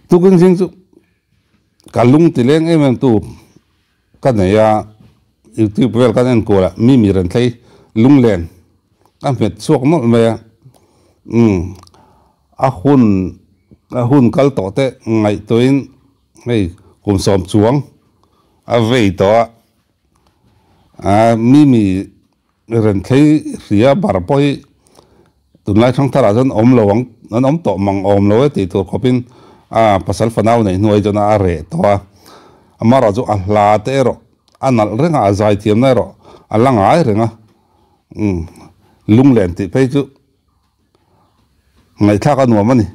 Tukin zing chu ka lung ti leng em em tu ka nei a, youtube vel kan en kual a, mi mi rawn thlei lunglen ka hmet chhuak nawlh mai a, umm a hun a hun kal tawh te ngaihtuahin hei kum sawm chuang a vei tawh a, ah mi mi rawn thlei hria bar pawh hi tunlai thangthar ah chuan awm lo ang an awm tawh mang awm lo e tih tur khawpin a pasal fanau neih hnuai chuan a reh tawh a, amaherawh chu a hla te erawh a nalh reng a a zai thiamna erawh a la ngai reng a umm lunglen tih phei chu ngaihthlak a nuam a ni.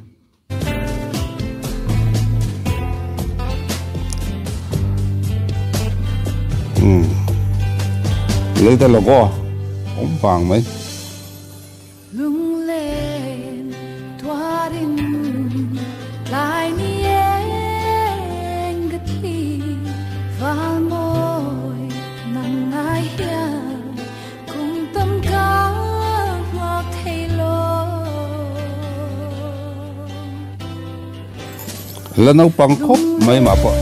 Umm leite logo awm vang mai. La naupang khawp mai mah pawh.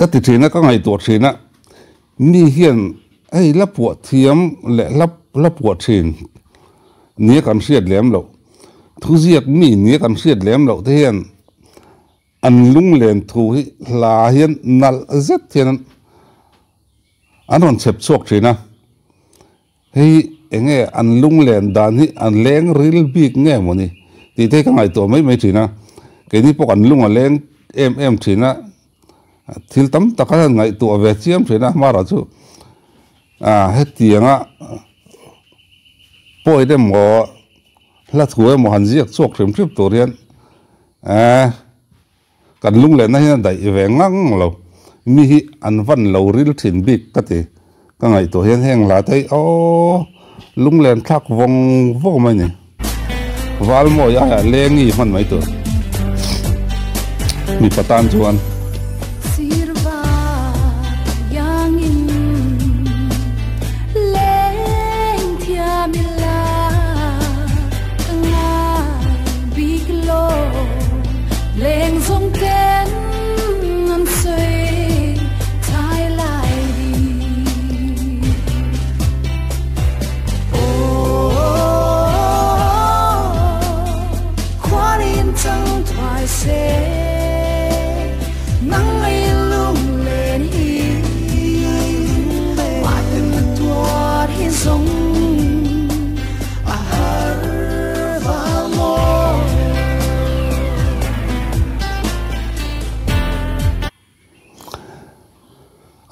Ka ti thin a, ka ngaihtuah thin a, mi hian hei la puah thiam leh hla hla puah thin nia kan hriat lem loh, thuziak mi nia kan hriat lem loh te hian an lunglen thu hi hla hian nalh zet hian an rawn chhep chhuak thin a. Hei enge an lunglen dan hi an leng ril bik nge mawni tih te hi ka ngaihtuah mai mai thin a, keini pawh kan lung a leng em em thin a, thil tam tak a ngaihtuah ve chiam thin a, hmarah chu ah hetianga point emaw hla thu emaw han ziak chhuak hrim hrim tur hian eh Kan lunglenna hian a daih ve ngang lo. Mi hi an van lo ril thin bik ka ti. Ka ngaihtuah hian heng la te hi aww lunglen thlak vawng vawng mai ni. Valmawi aia lengi hman mai tur mipa tan chuan.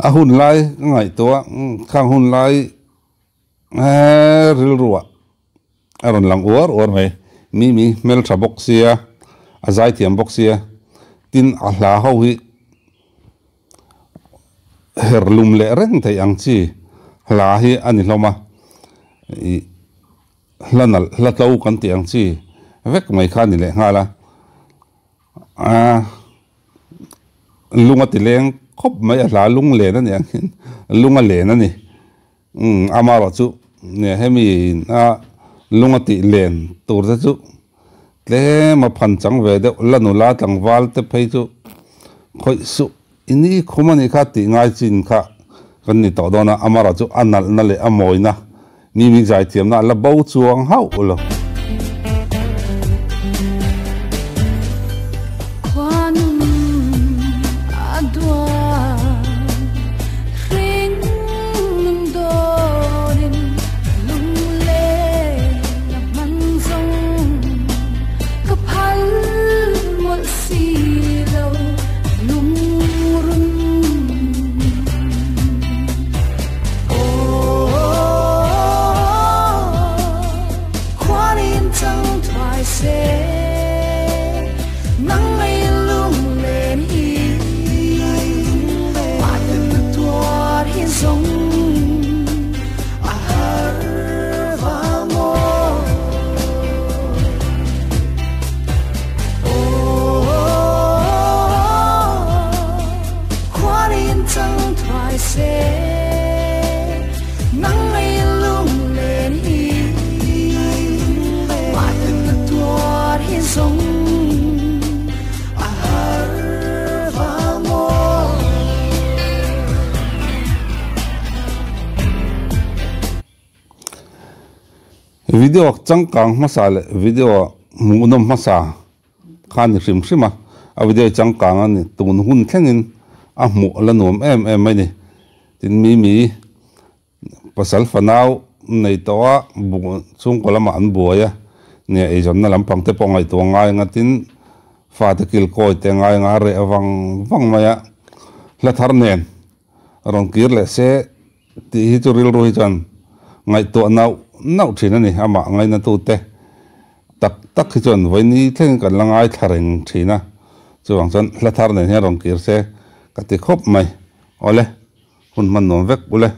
A hun lai ka ngaihtuah khang hun lai rilruah a rawn lang uar uar mai mimi hmeltha bawk sia a zaithiam bawk sia tin a hla ho hi her lum leh reng theih ang chi hla hi a ni hlawm a ih hla nalh hla tlo kan tih ang chi vek mai kha a ni leh nghal a aaa lung a ti leng khawp mai a hla lung len a ni ang hian lung a len a ni umm amaherawhchu hemi a lung a tih len tur te chu. Tlem a phan chang ve deuh la nula tlangval te phei chu khawih suh i ni khum a nih kha tih ngai chin kha kan ni tawh dawn a, Amara chu a nalhna leh a mawina mi mi zaithiamna a la bo chuang hauh lo. Video changkang hmasa leh video hmuhnawm hmasa kha a ni hrim hrim a, a video changkang a ni tun hun thlengin a hmuh la nuam em em mai ni. Tin Mimi pasal fanau nei tawh a, bu chhungkaw lamah an buai a, nia eizawnna lampang te pawh ngaihtuah ngai anga tin fate kilkawi te ngai anga a reh vang vang mai a, hla thar nen rawn kir leh se tih hi chu rilru hi chuan ngaihtuah nauh nauh thin a ni, amah ngainatute tak tak hi chuan vawiini thlengin kan la ngaithla reng thin a, chuvang chuan hla thar nen hian rawn kir se ka ti khawp mai. Awle, hun hman nuam vek ule.